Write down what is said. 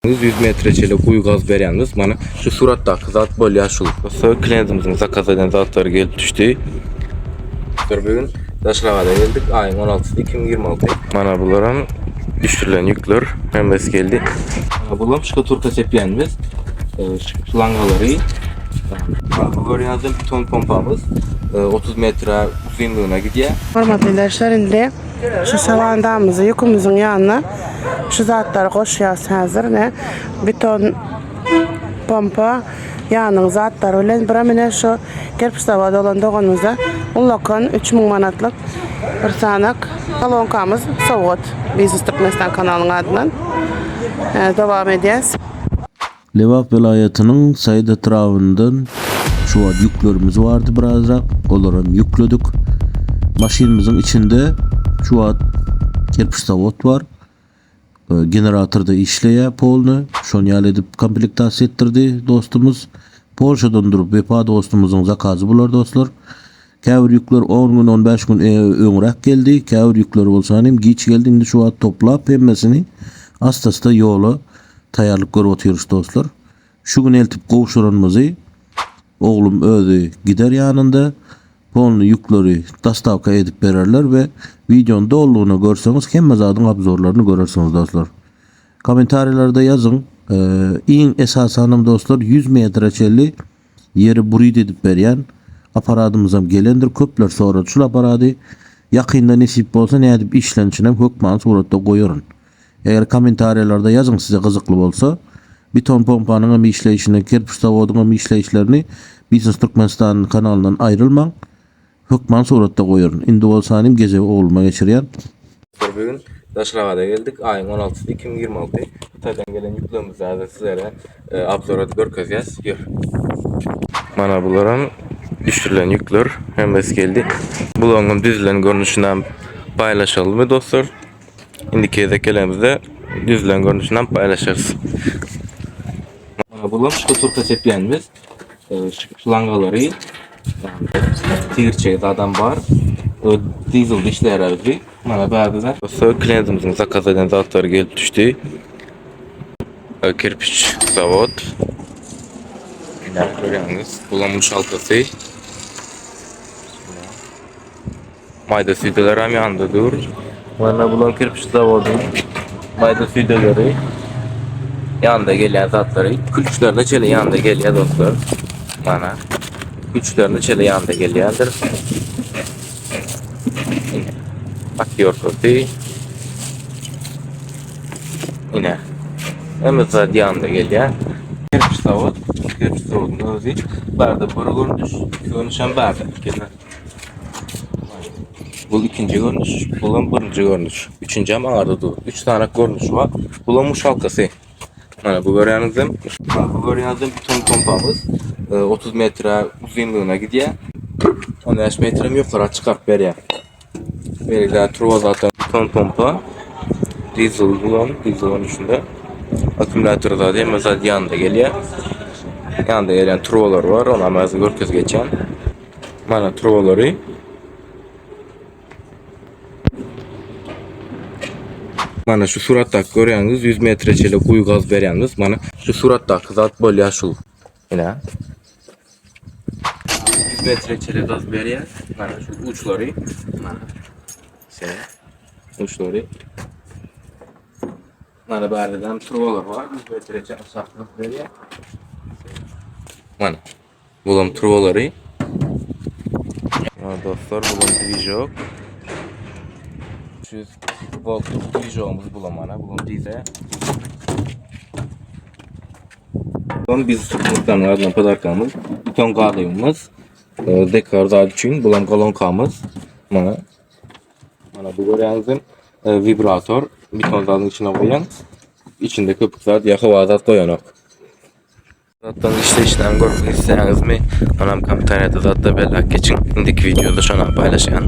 100 metre çenli guýy gazyp berýänimiz mana şu suratdaky zat bolýar şul. Dostlar kliýentimiziň zakaz eden zatlary gelip düşdi. Dostlar bu gün Daşrabada geldik. Aýyň 16-sy 2026. Mana bularam düşürilen ýükler hemmesi geldi. Mana bulam şkaturka sepýänimiz. Şlangalary. Bu görýäňizem beton pompamyz 30 metre uzynlygyna gidýär. Hormatly ildeşler indi Şu şalandamyzy ýükümiziň ýanyna şu zatlary goşýas häzir ine beton pompa ýanyň zatlary bilen birem ine şu kerpiç zawody bolan doganymyza ullakan 3000 manatlyk bir sanak kolonkamyz sowgat Biznes Türkmenistan kanalynyň adyndan dowam edýäs. Lebap welaýatynyň Saýat etrabyndan şu wagt ýüklerimiz bardy birazrak, olaram ýükledik. Maşynymyzyň içinde şu wagt kerpiç zawod bar. Generatorda işleýär polny. Şony ýaly edip komplektasiýa etdirdi dostumyz. Polşadan durup Wepa dostumyzyň zakazy bular dostlar. Käbir ýükler on gün, on bäş gün öňräk geldi, käbir ýükler bolsa hem giç geldi. Indi şu wagt toplap hemmesini asta-asta ýola taýýarlyk görüp otyrys dostlar. Şu gün eltip gowşuranymyzy oglum özi gider ýanynda polny ýükleri dostawka edip bererler we wideony dolulygyna görseňiz hemme zadyň obzorlaryny görersiňiz dostlar. Kommentariýalarda ýazyň. Iň esasanam dostlar 100 metre çenli ýeri burit edip berýän aparadymyzam gelendir köpler sorady şul aparady ýakynda nesip bolsa nädip işlenişinem hökmany suratda goýaryn. Eger kommentariýalarda ýazyň size gyzykly bolsa. Beton pompanyňam işleýşini, kerpiç zawodyňam işleýişlerini Biznes Türkmenistan kanalyndan aýrylmaň. Hökman suratda goýaryn. Indi bolsa inim gezegi ogluma geçirýän. Bu gün Daşrabada geldik. Aýyň 16-sy 2026. Hytaýdan gelen ýüklerimizi häzir sizlere obzor edip görkezýäs. Ýör. Mana bularam düşürilen ýükler hemmesi geldi. Bularyň düzülen görnüşini paýlaşalymy dostlar? Indiki gezek gelenimizde düzülen görnüşini hem paýlaşarys. Mana bulam şkaturka sepýänimiz şlangalary tigirçegi zadam bar. Dizel işleýär bizi. Mana bärde. Dostlar kliýentimiziň zakaz eden zatlary gelip düşdi. Kirpiç zawod. Ine görýäňiz, bulam muşalkasy. Maýda süýdeler hem ýanynda dur. Mana bular kirpiç zawodyň maýda süýdeleri. Ýanynda gelýän zatlary. Külçlerine çenli ýanynda gelýär dostlar. Mana külçlerine çenli ýanynda gelýändir. Atýorkasy. Ine. Hemme zat ýanynda gelýär. Kirpiç zawod, kirpiç zawodyň özi. Barda bir görnüş, iki görnüş hem barda. Bu ikinji görnüş, bu hem birinji görnüş. Üçünji hem aňarda dur. Üç sany görnüşi bar. Bu hem muşalkasy. Mana bu görýäňizem, bu görýäňizem beton pompamyz 30 metre uzynlygyna gidýär. 15 metre hem ýokary çykaryp berýär. Beýle turba zaten beton pompa. Dizel bulan, dizel görnüşinde. Akkumulýator zady hemme zat ýanynda gelýär. Ýanynda gelýän turbalar bar, ony hem häzir görkezip geçýän. Mana turbalary. Mana şu suratdaky görýäňiz 100 metre çenli guýy gazyp berýänimiz. Mana şu suratdaky zat bolýar şul. Ine. 100 metre çenli gazyp berýär. Mana şu uçlary. Mana. Şeýle. Uçlary. Mana bärde turbalar bar. 100 metre çenli aşak gazyp berýär. Mana. Bulam turbalary. Mana dostlar, bulam dwijok. 300 voltluk dwijogymyz bulam mana, bulam dizel. Bulam biz Türkmenistanyň adyndan podarkamyz. Beton galybymyz. Dekor zat üçin bulam kolonkamyz. Mana. Mana bu görýäňizem wibrator. Beton zadyň içine goýýaň. Içinde köpük zat ýa howa zat goýanok. Zatdan işleýişlerini görmek isleýäňizmi? Onam kommentariýada zatda belläp geçiň. Indiki wideoda şonam paýlaşýan.